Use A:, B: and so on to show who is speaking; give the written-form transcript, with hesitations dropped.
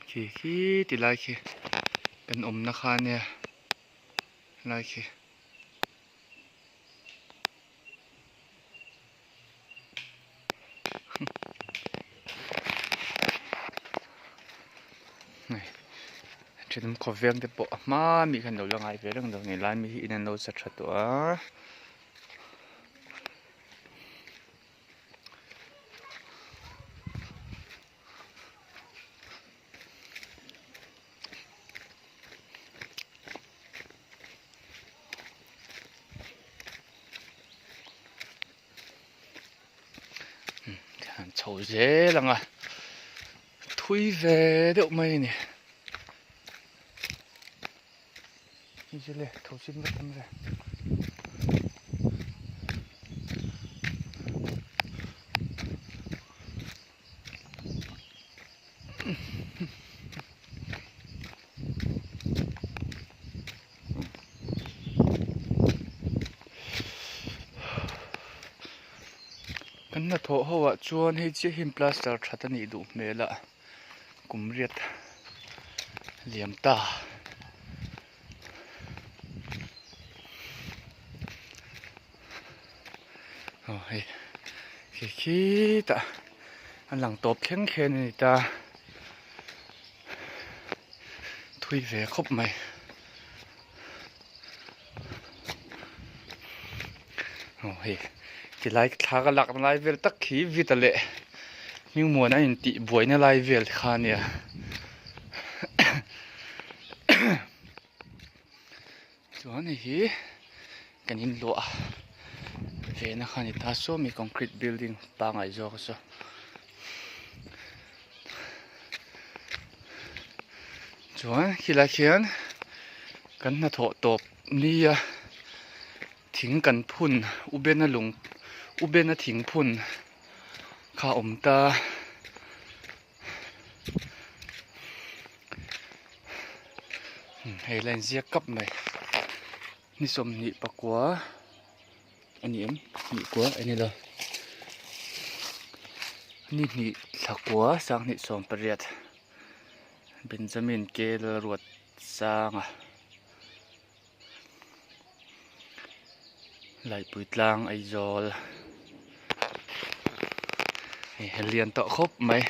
A: Khi khi ti lai khi kan awmna kha ania lai khi. Thenawm khawveng te pawh a hma mi khan lo la ngai ve reng lo ni lai mi hi in an lo sa tha tawh a. Han chho zel ang a thui ve deuh mai a ni zile tho chin vek ang le. Kan hnathawh ho ah chuan hei chiah hi plaster that a nih duh hmel a kum riat liam ta. Aw hei khi khitah a lang tawp thleng khian a ni ta thui ve khawp mai aw hei tilai thla ka lakna lai vel tak khi vita leh hmingmuan a intih buaina lai vel kha a nia. Chuan hei hi kan in luah ve na kha a ni ta saw mi concrete building pangai zawk a saw chuan khilai khian kan hnathawh tawp nia thing kan phun u bena lung u bena thing phun kha a awm ta. Hei la inziak kap mai ni sawmhnih pakua a ni em hnih kua a ni lo ni hnih thla kua sanghnih sawm pariat Benjamin K Lalruatsanga Laipui tlang Aizawl hei a lian tawh khawp mai.